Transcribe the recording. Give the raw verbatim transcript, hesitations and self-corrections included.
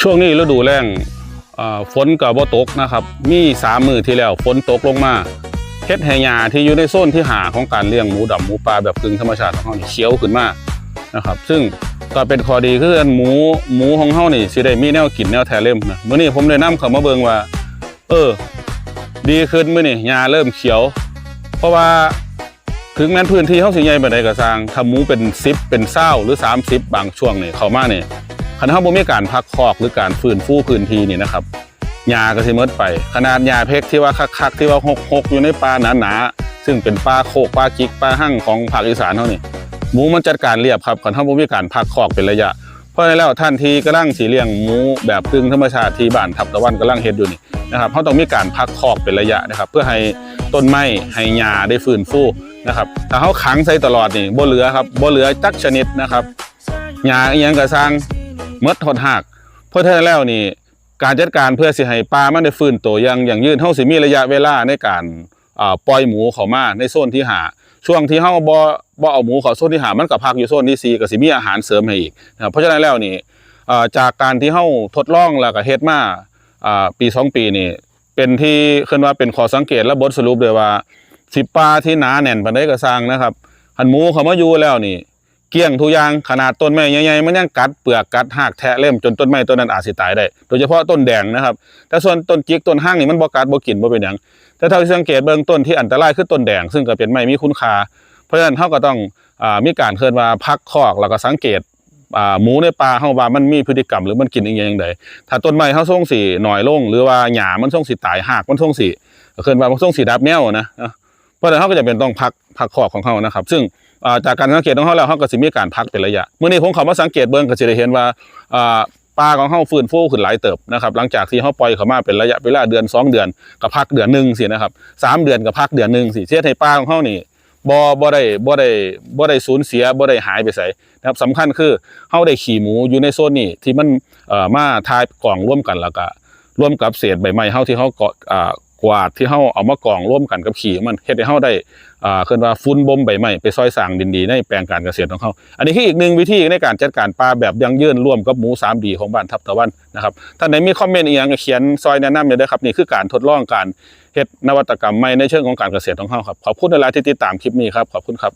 ช่วงนี้ฤดูแล้ง เอ่อ ฝนก็บ่ตกนะครับ มีสามมื้อที่แล้วฝนตกลงมา เฮ็ดให้หญ้าที่อยู่ในโซนที่ห้าของการเลี้ยงหมูดำหมูป่าแบบกึ่งธรรมชาติของเฮานี่เขียวขึ้นมานะครับ ซึ่งก็เป็นข้อดีคือหมู หมูของเฮานี่สิได้มีแนวกินแนวแทะเล็มนะ มื้อนี้ผมได้นำเข้ามาเบิ่งว่า เออ ดีขึ้นมื้อนี้ หญ้าเริ่มเขียว เพราะว่า ถึงแม้นพื้นที่เฮาสิใหญ่ปานใดก็ซ่าง ถ้าหมูเป็นสิบ เป็นซาว หรือ สามสิบ บางช่วงนี่เข้ามานี่ คันเฮาบ่มีการพักคอกหรือการฟื้นฟูพื้นที่นี่นะครับ หญ้าก็สิหมดไป ขนาดหญ้าเพกที่ว่าคักๆ ที่ว่าฮกๆ อยู่ในป่าหนาๆ ซึ่งเป็นป่าโคก ป่าจิก ป่าฮั่งของภาคอีสานเฮานี่ หมูมันจัดการเรียบครับ คันเฮาบ่มีการพักคอกเป็นระยะ เพราะฉะนั้นแล้วท่านที่กำลังสิเลี้ยงหมูแบบกึ่งธรรมชาติที่บ้านทับตะวันกำลังเฮ็ดอยู่นี่นะครับ เฮาต้องมีการพักคอกเป็นระยะนะครับ เพื่อให้ต้นไม้ ให้หญ้าได้ฟื้นฟูนะครับ ถ้าเฮาขังใส่ตลอดนี่ บ่เหลือครับ บ่เหลือจักชนิดนะครับ หญ้าอิหยังก็ซ่าง หมดฮอดฮาก เพราะฉะนั้นแล้วนี่ การจัดการเพื่อสิให้ป่ามันได้ฟื้นตัวอย่างยั่งยืน เฮาสิมีระยะเวลาในการ อ่า ปล่อยหมูเข้ามาในโซนที่ห้า ช่วงที่เฮาบ่ บ่เอาหมูเข้าโซนที่ห้า มันก็พักอยู่โซนที่สี่ ก็สิมีอาหารเสริมให้อีกนะครับ เพราะฉะนั้นแล้วนี่ อ่า จากการที่เฮาทดลองแล้วก็เฮ็ดมา อ่า ปีสองปีนี่ เป็นที่คิดว่าเป็นข้อสังเกตและบทสรุปด้วยว่า สิป่าที่หนาแน่นปานใดก็ซ่างนะครับ คันหมูเข้ามาอยู่แล้วนี่ เกลี้ยงทุกอย่าง ขนาดต้นไม้ใหญ่ๆ มันยังกัดเปลือกกัดฮากแทะเล็มจนต้นไม้ต้นนั้นอาจสิตายได้ โดยเฉพาะต้นแดงนะครับ แต่ส่วนต้นจิกต้นฮั่งนี่มันบ่กัดบ่กินบ่เป็นหยัง แต่เท่าที่สังเกตเบิ่งต้นที่อันตรายคือต้นแดง ซึ่งก็เป็นไม้มีคุณค่า เพราะฉะนั้นเฮาก็ต้อง อ่า มีการคิดว่าพักคอกแล้วก็สังเกต อ่า หมูในป่าเฮาว่ามันมีพฤติกรรมหรือมันกินอีหยังจั่งใด ถ้าต้นไม้เฮาทรงสิน้อยลง หรือว่าหญ้ามันทรงสิตาย ฮากมันทรงสิ คิดว่ามันทรงสิดับแนวนะ เพราะฉะนั้นเฮาก็จะเป็นต้องพัก พักคอกของเฮานะครับ ซึ่ง อ่า จากการสังเกตของเฮาแล้ว เฮาก็สิมีการพักเป็นระยะ มื้อนี้ผมเข้ามาสังเกตเบิ่งก็สิได้เห็นว่า อ่า ป่าของเฮาฟื้นฟูขึ้นหลายเติบนะครับ หลังจากที่เฮาปล่อยเข้ามาเป็นระยะเวลาเดือนสองเดือน ก็พักเดือนหนึ่งสินะครับ สามเดือนก็พักเดือนหนึ่งสิ เฮ็ดให้ป่าของเฮานี่ บ่ บ่ได้ บ่ได้ บ่ได้สูญเสีย บ่ได้หายไปไสนะครับ สำคัญคือเฮาได้ขี้หมูอยู่ในโซนนี้ที่มัน เอ่อ มาทายกองรวมกัน แล้วก็รวมกับเศษใบไม้เฮาที่เฮาก็ อ่า กวาดที่เฮาเอามากองรวมกันกับขี้มัน เฮ็ดให้เฮาได้ อ่า คิดว่าฝุ่นบ่มใบไม้ไปซ่อยสร้างดินดีในแปลงการเกษตรของเฮา อันนี้คืออีกหนึ่งวิธีในการจัดการป่าแบบยั่งยืนร่วมกับหมู สามดี ของบ้านทับตะวันนะครับ ท่านใดมีคอมเมนต์อีหยังก็เขียนซ่อยแนะนำได้เด้อครับ นี่คือการทดลองการเฮ็ดนวัตกรรมใหม่ในเชิงของการเกษตรของเฮาครับ ขอบคุณหลายๆที่ติดตามคลิปนี้ครับ ขอบคุณครับ